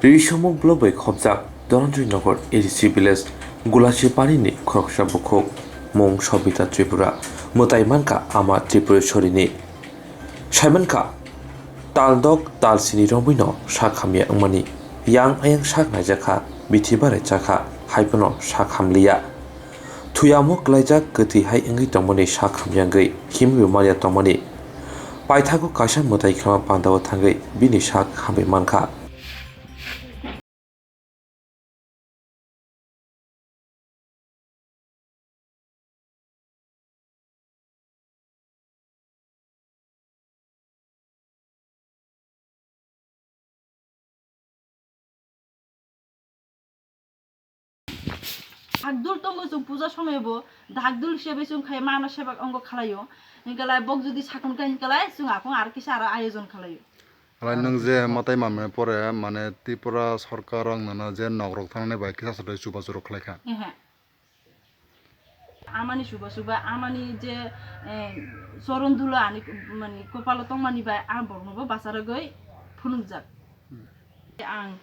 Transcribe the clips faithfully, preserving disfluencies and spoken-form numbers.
Risomung block bai khopjak Dhananjoy Nagar A D C village Gulasi Parini khoroksa bukhuk mung Sobita Tripura mwtai mankha ama Tripuresorini. Saimankha, taldok talsini romwino sak hamya wngmani, yang ayang sak naijakha, bithi barai chakha, haiphano sak hamliya. Thuyamo klaijak kwthwi hai wngwi tongmani sak hamya wngwi himwi manya tongmani. Paithago kaisa mwtai khama pandao thangwi bini sak hamwi mankha. Hakdul tongo chwng puja somoibo, hakdul hisabe chwng khai mano seba ongo khalaio. Hinkalai bok jodi sakon kha hinkalai chwng apong ar kisa aro ayojon khalaio. Alai nwng je matai manmani pore, mane, Tripura sorkar rok nono je nok rok thangnani bai kisa sotoi chubachu rok khlai kha. Ehe. Amani chuba chuba, amani je, eh, choron dula ani, mani, kopalo tongmani bai ang borokno bo bacharogwi phunukjak. Hmm. Ang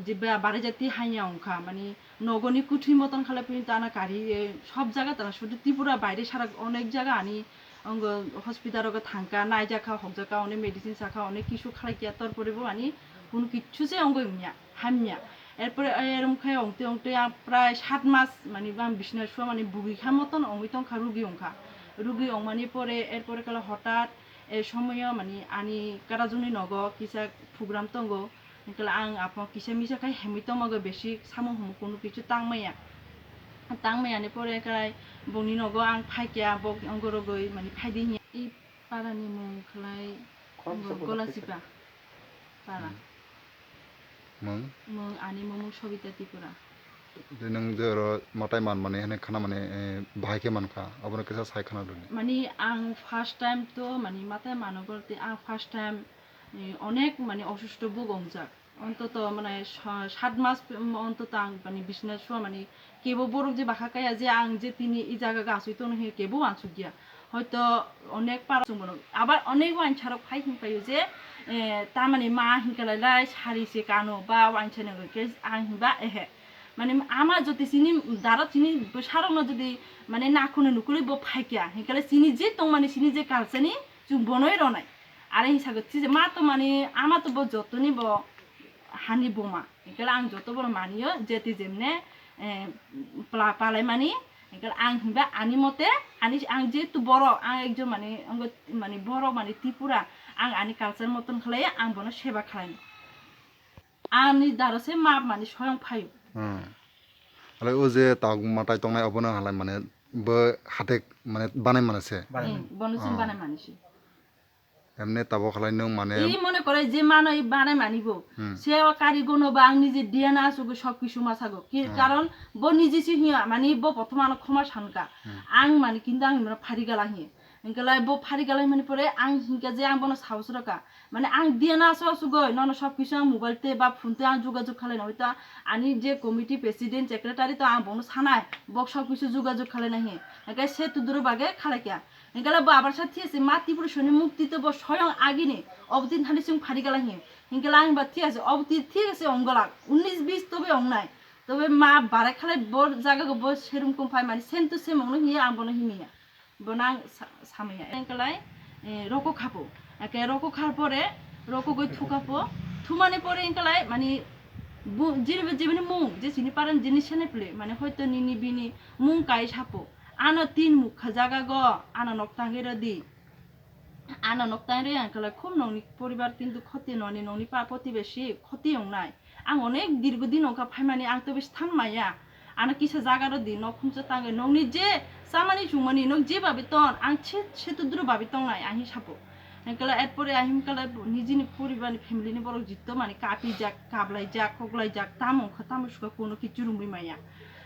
je ba-, barijati hanya wngkha, mani, nogoni kuthwi moton khalai pini to ana kari, eh, sob jaga tara, sudu Tripura baire sara onek jaga ani ongo hospital rogo thangkha, naijakha, hokjakha, onek medicine sakha, onek kisu khalai kiya, torpore bo ani kunu kichu se ongo wngya, hamya. Erpore, eh, erom khe ongte ongte ang prai sat mas mani bang bisna sua mani bugi kha moton ongwi tongkha, rugi ongkha. Rugi ongmani pore, erpore kala hotat, eh, somoyo mani ani karajuni nogo kisa program tongo. Hingkhe ang aphano kisa misa khai hemwi tongma go besi samung humung kunu kichu tangmaya. Tangmaya ni pore khai bongni nogo ang phaikya, bok ongorogoi mani phaidi hinya. I parani mung khlai Golasipa para. Mung? Mung ani mung Sobita Tripura. De nwng je oro matai manmani hwnwi khanamani, eh, bahai khe mankha, abono kisa sai khana rwdi. Mani ang first time to mani matai mano bolte ang first time, eh, onek mani osusto buk ongjak. Ontoto mane sa-, sat mas pe-, ontoto ang mani bisna sua mani kebo borok je bakha kaya je ang je tini i jaga ga asui tono he kebo wansuk ya. Hoito onek para chwng bono abar onek wansarok phai hwn paio je, eh, tamani ma hinkhe lai lai sari se kano ba wansa nangwi khe ang hinba ehe. Mane ama jodi chini dara chini bwsarokno jodi mane nakhungni nukulwi bo phaikya hinkhe lai chini je tongmani chini je culture ni chwng bonoi ronai. Are hinsa go thije ma to mani ama to bo jotoni bo hani buma. Hinkhe lai ang joto bono maniyo jeti jemne, eh, pla-, palaimani. Hinkhe ang hinba ani mote, ani, ang jehetu borok, ang ekjon mani, ang mani borok mani Tripura, ang ani culture moton khlaiya, ang bono seba khlainai. Ani daro se ma mani soyong phaio. Hmm. Alai o je tawk matai tongnai obono halai mane bo hatek mane banai mane se. Hmm, bono chwng Oh. banai mani se. Emne tabo khalai nwng mane I mone kore je mano i banai mani bo. Hmm. Se o kari gono ba ang nije D N A sugo sob kisu ma sago. Ki Hmm. karon bo nije si hiya mani bo prothom ano khoma sanka. Hmm. Ang mani kintu ang imra phari gala hiye. Hinkhe lai bo phari gala mani pore ang hinka je ang bono saus raka. Mane ang D N A so sugo nono sob kisu ang mobile te ba phone te ang jugajug khalai na hoita ani je committee president secretary to ang bono sanai bok sob kisu jugajug khalai na hiye. Hinkhe se tuduro bage khalai kya. Hinkhe bo abar sa thik ase, ma Tripurasoni mukti to bo soyong agini, obo tin thani chwng phari gala hiyo. Hinkhe ang ba thik ase, obo tin thik ase ong gala, unnish bish tobe ong nai. Tobe ma barai khalai bo jaga go bo serum kum phai mani same to same ong no hiye ang bono himiya. Bono ang sa-, samaya. Hinkhe lai, eh, roko khapo. Ake roko khar pore, roko goi thukapo. Thumani pore hinkhe lai mani bu-, jini, jibini mung, je sini paran jini sene ple, mani hoito nini bini mung kai sapo. Ano tin mukha jaga go, ano nok tangwi rw di. Ano nok tangwi rw yang kala khub nokni poribar kintu khoti noni nokni pa protibesi khoti wngnai. Ang onek dirgo din wngkha phaimani ang to besi than maya. Ano kisa jaga rw di nok khumsa tangwi nokni je chamani chumani nok je babi ton ang se, se tudru babi tongnai ang hi sapo. Hingkala erpore ahimkala nijini poribarni family ni borok jitto mani kapijak, kablaijak, koklaijak, tamo wngkha tamo sukha kono kichu rumwi maya.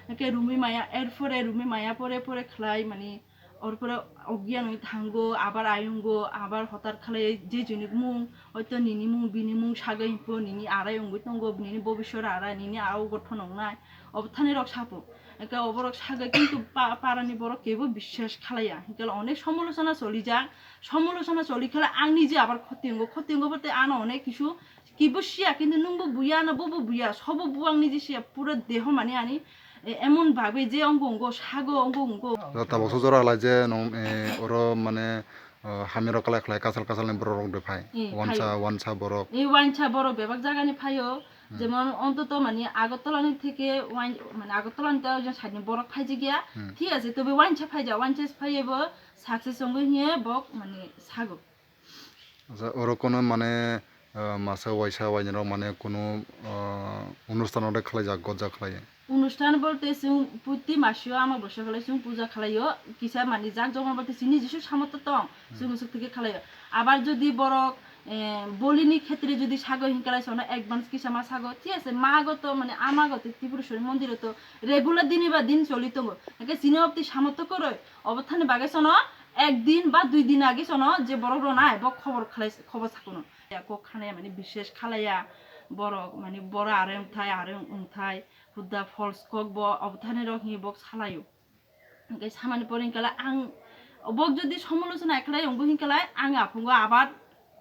Hingke rumwi maya, erpore rumwi maya pore pore khlai mani, orpore ogyan wngwi thango, abar ayungo, abar hotar khlai je jinik mung, hoito nini mung, bini mung sagwi himpo, nini arai wngwi tongo, nini bobisor arai, nini aro gothon wngnai, obo thani rok sapo. Hingke oborok sagwi kintu pa-, parani borok kebo biswas khlaiya. Hingke onek somolochona cholijak, somolochona choli khlai ang nije abar khoti wngo, khoti wngo bote ano onek kisu Kibo siya, kintu nwngbo buya, ano bobo buya, sobo buwang niji siya, pura deho mani ani, e, emon bhabe je ongo ongo, sago ongo ongo. Tabok sojora halai je nong, e, oro mane, o, hamiro kalai khlai kasal kasal ni borok rok de phai. E, wansa, phaio. Wansa borok. E, wansa borok bebak jaga ni phaio. Hmm. Jemon ontoto mani Agartala ni theke wan-, mane Agartala ni ta side ni borok phaijak ya. Hmm. Thik ase, tobe wansa phaija, wansa phaiye bo success ongo hiye bok mane sago. Acha, oro kono mane, ah, masa waisa wainirok mane kono, ah, onusthan ore khlaijak, gojak khlai? Onusthan bolte chwng puti masio ama bosa khlai chwng puja khlaio, kisa mani jak jokma bolte chini Jisu samotto tong, hmm, chwng swk thike khlaio. Abar jodi borok, eh, bolini khetre jodi sago hinkalai sono advance kisa ma sago, thik ase, mago to mane amago to Tripureshwari mondiro to regular dini ba din choli tongo. Hake chini obti samotto koroi, obo thani bagwi sono ek din ba dui din age sono je borok rok nai bo khobor khlai, khobor sakono. Ya kok khanaya mani bishes khalaya borok mani bora are wngthai are wngthai hudda false kok bo obo thani rok hinwi bok salayo. Hingke samani pore hingkala ang bok jodi somolochona khlai wngbo hingkala ang aphungo abar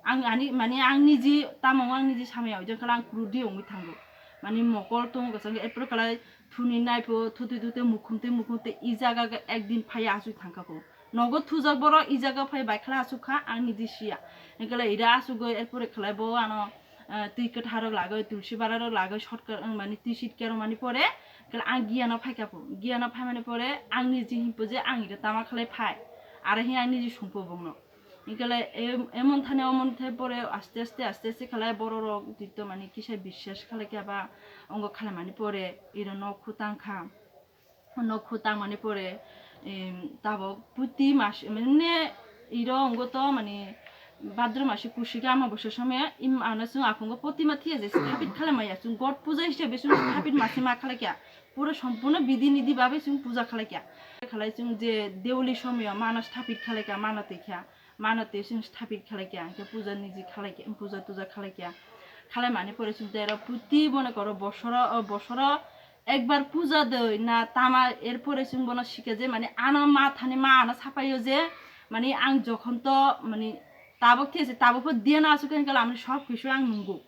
ang ani mani ang niji tamo ang niji samaya ojang khala ang krudi wngwi thango. Mani mokol tongo kwchangkhe erpore khlai thuni naipho thutwi thutwi mukhum twi mukhum twi i jaga ekdin phaiya aswi thangkha kho. Nogo thujak borok i jaga phai bai khlai asuk kha, ang niji siya. Hingkhe lai ira asugwi, erpore khlai bo ano, eh, twi kwtharok lagwi, tulsi bararok lagwi, shortcut wng mani, twi sit kero mani pore, hingkhe ang giyano phaikha pho. Giyano phaimani pore, ang niji himpo je ang ira tama khlai phai. Aro hin ang niji sungpo bongno. Hingkhe lai em-, emon thani omon thai pore aste aste, aste aste khlai bororok tito mani kisa biswas khlai kha ba ongo khlaimani pore, ira nok khutang kha. Nok khutang mani pore, em, tabok puti mas, mane iro wngwi to mani bhadra masi kusiga ama bosa somaya, im ano chwng aphungo puti ma thiya je sthapit khalai maya, chwng God puja hisabe chwng sthapit masi ma khalai kya, pura sompurno bidhi nidhi babe chwng puja khalai kya. Khalai chwng je deuli somoyo mano sthapit khalai kya, mano twi kya, mano twi chwng sthapit khalai kya, hingke puja niji khalai kya, puja tuja khalai kya. Khalai mani pore chwng tei oro puti mone koro bosoro, o bosoro ekbar puja doi na tama, erpore chwng bono sikha je, mani ano ma thani ma ano sapaio je, mani ang jokhon to, mani tabok these tabok pho diya na asuk khe hingkhe amni sob kisu ang nungo.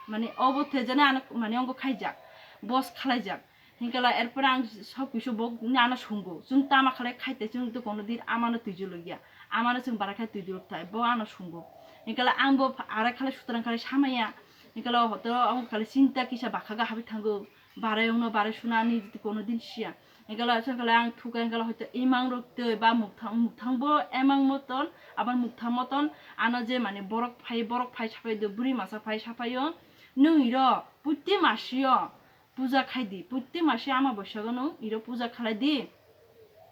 Mani obo thejani ano mani ongo khaijak, bos khalaijak. Hingkhe la erpore ang sob kisu bo ano sungo. Chwng tama khalai khaite chwng to kono din amano twijlogya. Amano chwng bara khe twijlok thai, bo ano sungo. Hingkhe la ang bo ara khalai sutrang khalai samaya. Hingkhe la hoto ang khalai chinta kisa bakhaga habi thango. Barai wngno barai suna ani jiti kono din siya. Hingkhe la, hingkhe la ang thuka hingkhe la hoito imang rok twi ba mukthang, mukthang bo emang moton, abar mukthang moton ano je mane borok phai, borok phai sapai do, bwrwi masa phai sapaio. Nwng iro putti masio puja khai di, putti masio ama bosago nwng iro puja khalai di.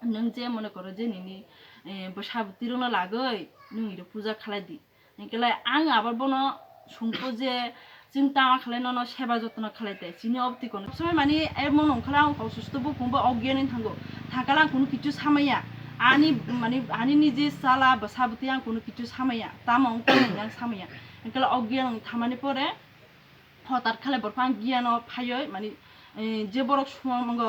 Nwng je mone koro je nini, eh, bwsa bwtwi rokno lagoi nwng iro puja khalai di. Hingkhe lai ang abar bono sungkho je chwng tama khalai nono seba jotno khalai tai. Chini obti kono somoi mani emon wngkha lai ang osusto bo kungba ogyan wng thango. Thangkhe lai ang kunu kichu samaya. Ani mani ani niji chala bwsa bwtwi ang kunu kichu samaya. Tamo wngkha hinwi ang samaya. Hingkhe lai ogyan wng thamani pore hotar khalai borok ang giyano phaioi mani, eh, je borok sumang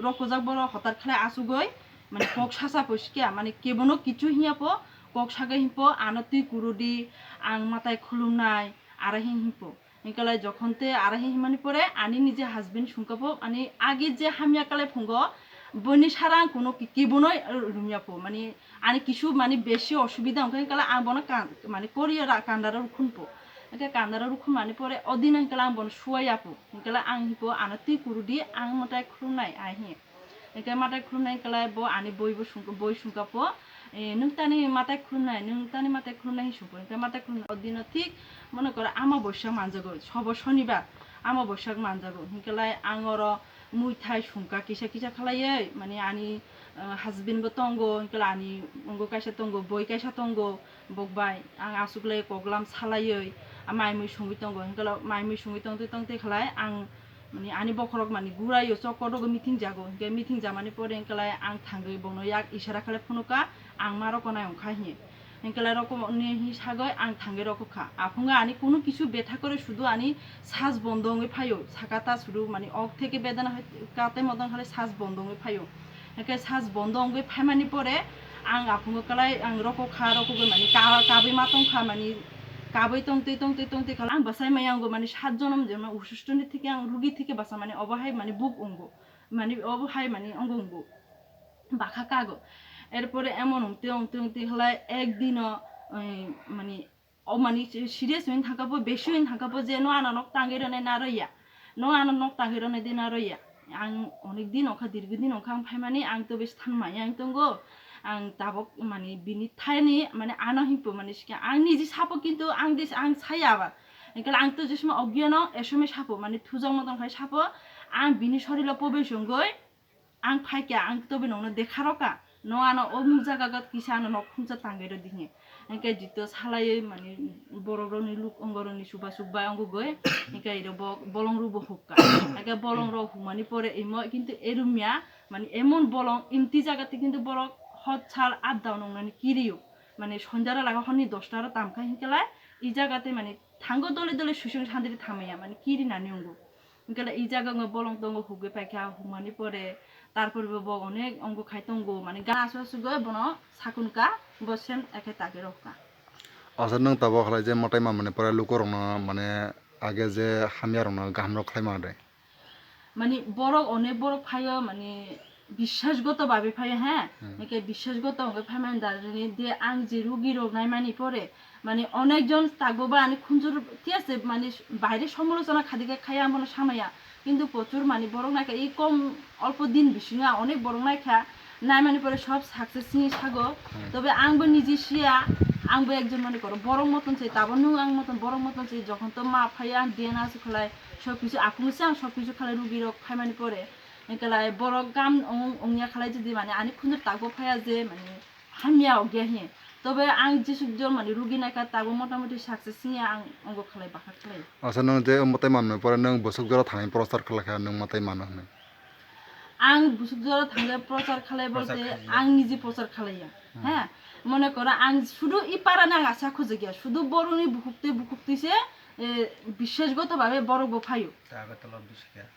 rokojak borok hotar khalai asugoi mani kok sasa poisikya mani kebono kichu hinya po. Kok sagai himpo ano twi kurudi, ang matai khulumnai, ara hin himpo. Hingkalai jokhon te ara hin himani pore ani niji husband sungkha pho ani age je hamya kalai phungo, boni sara ang kuno ki-, kibono rumya pho. Mani ani kisu mani besi osubida wngkha hingkala ang bono kan-, mani koriya ra-, kandara rukhun pho. Hingke kandara rukhun mani pore odin hingkala ang bono suwaya pho. Hingkala ang himpo ano twi kurudi ang matai khulumnai ai hin. Hingke matai khulumnai hingkhe lai bo ani boi bo sung, boi sungkha pho, eh, nwng tani matai khulumnai, nwng tani matai khulumnai hin sungkha. Hingke matai khulumnai o dino thik mone koro ama boisak manjago, sobo sonibar ama boisak manjago. Hingkhe lai ang oro muithai sungkha kisa kisa khalaioi, mani ani, eh, husband bo tongo, hingkhe lai ani ungo kaisa tongo, boi kaisa tongo, bok bai ang aswk lai koklam salaioi, a mai mui sungwi tongo, hingkhe lai mai mui sungwi tongtwi tongtwi khalai ang Mani ani bokhorok mani guraio chok kodogo meeting jago, hingke meeting jamani pore hingke lai ang thangwi bono yak isara khalai phunukha, ang ma roknai wngkha hiye. Hingke lai rokni hi sagoi ang thangwi rokha. Aphungo ani kunu kisu betha kore sudu ani sas bondo wngwi phaio, saka ta sudu mani ok theke bedana hai kate modon khalai sas bondo wngwi phaio. Hingke sas bondo wngwi phaimani pore ang aphungo kalai ang rokokha, rokogwi mani ka-, kabwi ma tongkha mani Kabui tongtwi, tongtwi, tongtwi kala ang bwsai maya wngo, mani sat jonom je, mani osostoni theke ang rugi theke bwsa, mani obo hai mani buk wngo, mani obo hai mani wngo wngo, bakha kago. Erpore emon wngtwi, wngtwi, wngtwi khalai ek dino, eh, mani, o mani serious wngwi thangkha po, besi wngwi thangkha po je no ano nok tangwi rwnai na rwya. No ano nok tangwi rwnai de na rwya. Ang onek din ongkha, dirgo din ongkha ang phaimani, ang to besi thanmaya ang tongo. Ang tabok mani bini thaini mani ano hinpo mani sikha. Ang niji sapo kintu ang dis-, ang saya aba. Engkhe ang to jesma ogyano esome sapo mani thujak motom khai sapo. Ang bini sorilo pobes ongoi. Ang phaikha, ang tobe nongno dekharoka. No ano o mung jaga got kisa ano nok khumsa tangwi rw dihi. Engkhe jito salaiwi mani borok rokni luk ongo rokni chuba chuk bai ongo goi. Engkhe iro bo bolong rok bo hukka. Engkhe bolong rok humani pore imo kintu erumya mani emon bolong imti jaga te kintu borok hot sal up down ongnani kiriyo. Mani sonjara laga honni dosta ro tamkha hinkhelai i jaga te mani thango dole dole susung sandri thamaya mani kiri nani ongo. Hinkhe i jaga wngwi bolong tongo, hugwi paikha, humani pore, tarpore bo, bo onek ongo khai tongo, mane gana aswk aswk gwi bono sakun ka, bo sem ekhe tagi rok ka. Asa nwng tabok khlai je mwtai manmani pore lukurokno, mane, age je hamyarokno gahamrok khlai mano de? Mane borok onek borok phaio, mane biswasgoto babe phaio, he? Hmm. Hinkhe biswasgoto hwnkhe phaimani darani de ang je rugirok naimani pore, mane onekjon takbo ba ani khunjur, thik ase, mane baire somolochona khadikhe khaya, ang bono samaya. Kintu prochur mane borok naikha, ei kom olpo din bisingo ang onek borok naikha, naimani pore sob success hinwi sago. Hmm. Tobe ang bo niji siya, ang bo ekjon mane koro borok moton se, tabo nwng ang moton borok moton se, jokhon to ma phaiya ang D N A se khlai, sob kichu aphungo se ang sob kichu khlai rugirok phaimani pore. Hinkhe lai borok gam ong-, ongya khlai jodi mane ani khunjur takbo phaiya je mane hamya ogya hi. Tobe ang jesuk jon mani rugi naikha, tabuk motamoti success wngya ang ongo khlai, bakha khlai. Asa nwng je mwtai manmani pore nwng bwswk jora thani prochar khlaikha, nwng mwtai mano hwnwi? Ang bwswk jora thangwi prochar khlai bolte, prochar khlai. Ang niji prochar khlaiya. Hmm. He, mone koro ang sudu i parani ang asa khojagya, sudu borokni bukhuktwi bukhuktwi se, eh, biswasgoto babe borok bo phaio. Agartala bisikha.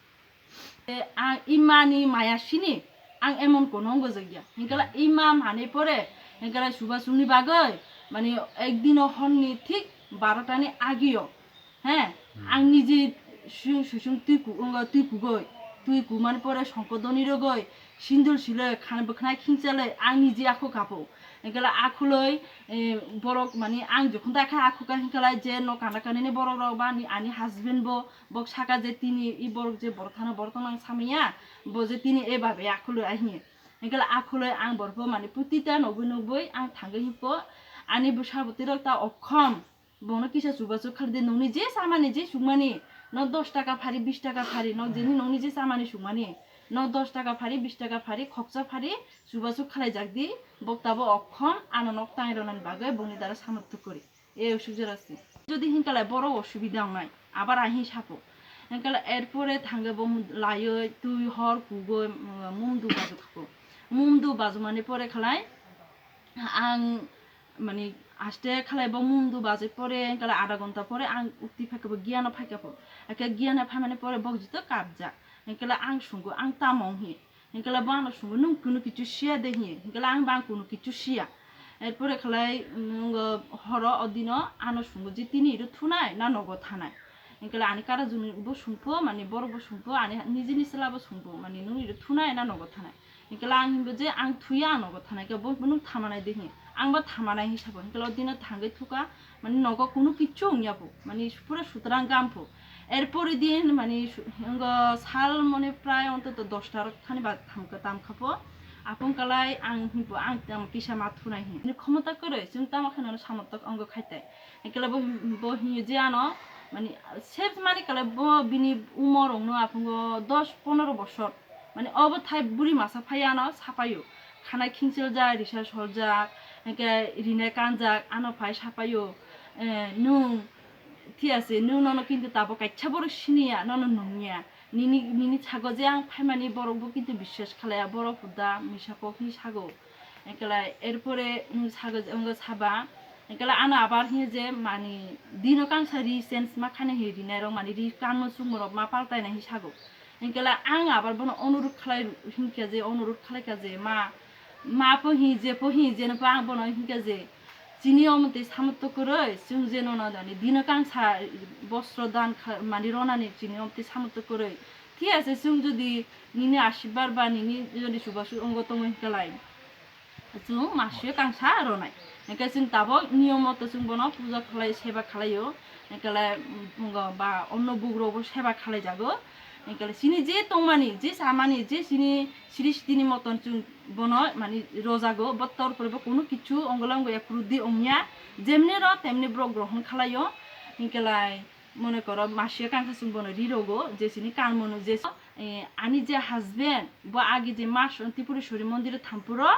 E, ang imani maya sini, ang emon kono wngwi jakya. Hinkhe lai ima manwi pore, hinkhe lai chubachu ni bagwi, mani ekdino honni thik barota ni agio, he, hmm, ang niji su-, susung twi ku-, wngwi twi kugwi, twi kumani pore songkodoni rwgwi, sindul silwi, khan bwkhnai khingchalwi, ang niji akhu kapo. Hinkhe lai akhulwi, e, borok mani ang jokhon dakha akhu ka hinkhe lai je nok kana kanini borok rok ba ani, ani husband bo, Bok saka je tini i borok je borok thano borok tongna ang samaya, bo je tini e babe akhuloi ahi. Hinkhe akhuloi ang borok bo mani putita nogwi nogwi ang thangwi hinpo, ani bwsa bwtwi rok ta okhom, bono kisa chubachu khalai di, nokni je chamani je sukmani, no dos taka phari, bis taka phari, nok jeni nokni je chamani sukmani, no dos taka phari, bis taka phari, khoksa phari, chubachu khalai jak di, bok tabo okhom ano nok tangwi rwnani bagwi bongni dara samotwk kwrwi. E osuk jora se. Jodi hinkhe lai borok osubida wngnai, abar ahi sapo. Hinkhe lai erpore thangwi bo laioi twi hor kugoi, mm, mumdu baju khapo. Mumdu baju mani pore khalai ang mani aste khalai bo mumdu bajai pore, hinkhe lai adha ghonta pore ang ukti phaikha bo giano phaikha po. Hinkhe giano phaimani pore bok jito kapjak. Hinkhe lai ang sungo, ang tamo wnghi. Hinkhe lai bo ano sungo, "Nwng kunu kichu siya de," hiye. Hinkhe lai ang bo ang kunu kichu siya. Erpore khalai, mm, ngo horo o dino ano sungo je tini iro thunai na nogo thanai. Hinkhe lai ani kara juni bo sungpho, mani borok bo sungpho, ani nijini chwla bo sungpho, mani nwng iro thunai na nogo thanai. Hinkhe lai ang hinbo je ang thuya ang nogo thanai, khe bo nwng thamanai de hiye. Ang bo thamanai hisabo. Hinkhe lai o dino thangwi thuka, mani nogo kunu kichu wngya pho, mani pura sutrang gam pho. Erpore din mani su-, wngkha sal mani prai ontoto dosta rok thani ba thamkha, tamkha po. Apung kalai ang hinpo ang tamo kisa ma thunai hin. Ni khomota kwrwi chwng tamo kheno samotwk ongo khaitai. Hinkhe bo, bo hinyo je ano mani sep mani kalai bo bini umor ongno apungo dos ponoro bosor. Mani obo thai buri masa phai ano sapaio. Khanai khingchil jak, risa sol jak, hinkhe rinai kanjak ano phai sapaio. Eh, nwng Thik ase, nwng nono kintu tabok kaisa borok siniya, nono nungya. Nini, nini sago je ang phaimani borok bo kintu biswas khlaiya, borok huda misa kok hinwi sago. Enkela erpore nwng sago je, wngkha saba, enkela ano abar hinwi je mani dino kangsa ri change ma khainai hinwi rinai rok mani ri kanmung chumung rok ma paltainai hinwi sago. Hinkhe lai ang abar bono onurut khlai hinkhe je, onurut khlaikha je, ma, ma pho hi, je pho hi, jeno pho ang bono hinkhe je, Chini omotwi samotto kwrwi, chwng je nono dani dino kangsa bostro dan kha-, mani ronani chini omotwi samotto kwrwi. Thik ase, chwng jodi nini asirbar ba nini jodi chubachu ongo tongwi hwnkhe lai, chwng masio kangsa ronai. Hwnkhe chwng tabok niyom moto chwng bono puja khlai, seba khlaio. Hwnkhe lai, mm, ongo ba onno bugrokbo seba khlaijago. Hwnkhe lai chini je tongmani, je chamani, je chini sristini moton chwng bono mani rojago, bo tor pore bo kunu kichu ongolong ya krudi ongya, jemni ro temni borok grohon khalaio. Hinkhe lai mone koro masio kangkha chwng bono rirogo, je chini kanmano je, eh, ani je husband bo agi je mas Tripureshwari mondir thampuro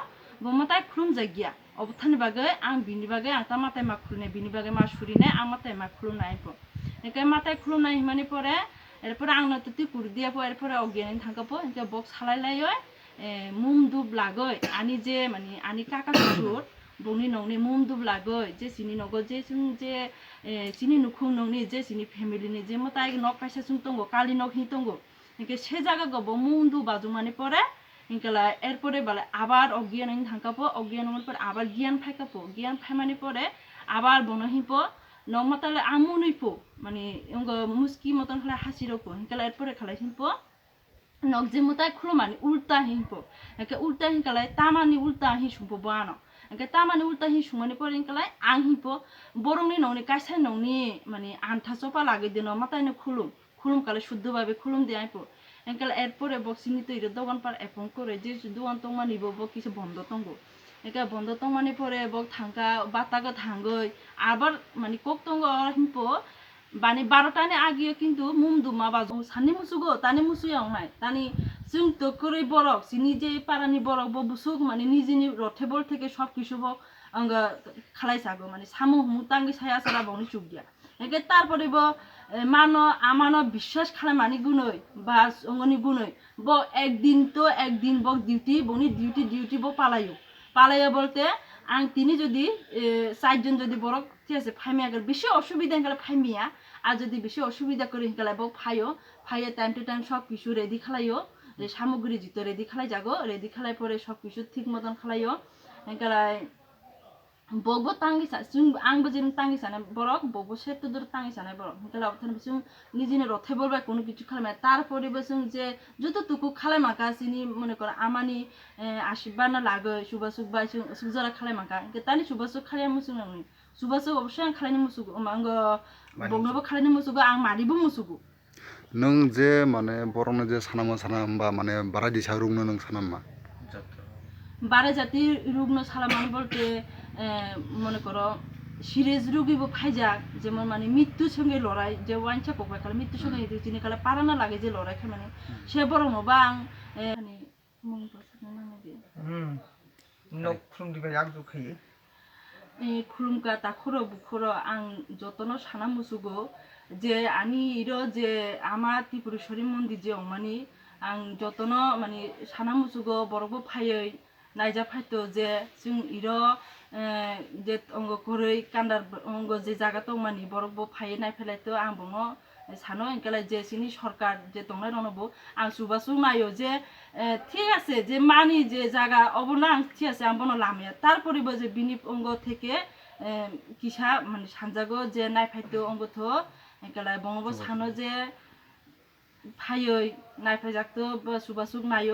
bo mwtai khulumjakya, obothani bagwi ang bini bagwi ang ta mwtai ma khulumnai, bini bagwi ma surinai, ang mwtai ma khulumnai po. Hinkhe mwtai khulumnai himani pore, erpore ang no twtwi kurdiya po, erpore ogyani thangkha po, hinkhe bok salai laioi, eh, mum dup lagoi, ani je, mani, ani kaka kusur, bongni nongni mum dup lagoi, je chini nogo, je chwng je, eh, chini nukhung nongni, je chini family ni, je mwtai nok kaisa chwng tongo, kali nok hi tongo. Hinkhe se jaga go bo mum dup bajwk mani pore, hinkhe lai, erpore bale abar ogyan wng thangkha po, ogyan wngmani pore abar gyan phaikha po, gyan phaimani pore abar bono hi po, nok mwtai le amunui po, mani, wngkha muski moton khlai hasi rok po, hinkhe lai, erpore khlai hi po. Nok je mwtai khulumani ulta hinpo. Hwnkhe ulta hinkalai tamani ulta hin sumpo bo ano. Hwnkhe tamani ulta hin sumani pore hinkalai ang hinpo borokni nokni kaisa nokni mani antha chopa lagwi dino mwtaino khulum. Khulum kalai suddo babe khulum di aipo. Hinkalai erpore bok chini twi ro dogan par epong kore je dogan tongmani bo, bo kisa bondo tongo. Hwnkhe bondo tongmani pore bok thangkha batago thangwi abar mani kok tongo oro hinpo. Bani barota ni agio kintu mum duma bajo. Sani musugo, tani musuya ongnai. Tani chwng to kwrwi borok, chini je parani borok bo busuk mani nijini rothe bol theke sob kisu bo ang khalai sago, mani samung humung tangwi saya sara bongni chukya. Hwnkhe tarpore bo, eh, mano amano biswas khlaimani gunoi ba ongoni gunoi bo ekdin to ekdin bo duty, bongni duty, duty bo palaio. Palaio bolte ang tini jodi, eh, charjon jodi borok Thik ase, phaimaya khe bisi osubida hinkhe phaimaya. Ar jodi bisi osubida kwrwi hinkhe bo phaio, phaiya time to time sob kisu ready khlaio, je samogri jito ready khlaijago, ready khlai pore sob kisu thik moton khlaio. Hinkhe bokbo tangwi sa, chwng, angbo je tangwi sanai borok, bokbo se tudur tangwi sanai borok. Hinkhe othani chwng nijini rothe bol bai kunu kichu khlaimaya. Tarpore bo chwng je joto tuku khlaimaka chini mone kor amani, eh, asirwad no lagwi chubasuk bai chwng suk jora khlaimaka. Hinkhe tani chubasuk khlaiya muchung nangni. Chubasuk obossoi ang khlaini musugo, um, ang, uh, Mani boknobo musugo. Khlaini musugo, ang manibo musugo. Nwng je mane borokno je sanama sana hwnba mane barai disa rukno nwng sanama? Joto. Barai jati rukno salamani bolte, eh, mone koro serious rugibo phaijak, jemon mane mittu songe lorai, je uainsa kokbai khala mittu songe Hmm. chini khala parana lage je lorai khe mane Hmm. se borokno ba ang, eh, Mung bo sakna nango de. Hmm. Nok khulum diba yak jukhaye. Eh, khulumka takhuro bukhuro ang jotono sana musugo je ani iro je ama Tripureshwari mondir je ongmani ang jotono mani sana musugo borokbo phaioi naijak phaito je chwng iro, eh, je ongo kwrwi kandar ongo je jaga tongmani borokbo phaioi naiphailai to ang bono sano, hinkhe lai je chini sorkar je tongnai rokno bo ang chubasuk naio je, eh, thik ase je mani je jaga obono ang thik ase ang bono lamaya, tarpore bo je bini ongo theke, eh, kisa mane sanjago je naiphaito ongo tho, hinkhe lai bono bo sano je phaioi naiphaijak to bo chubasuk naio.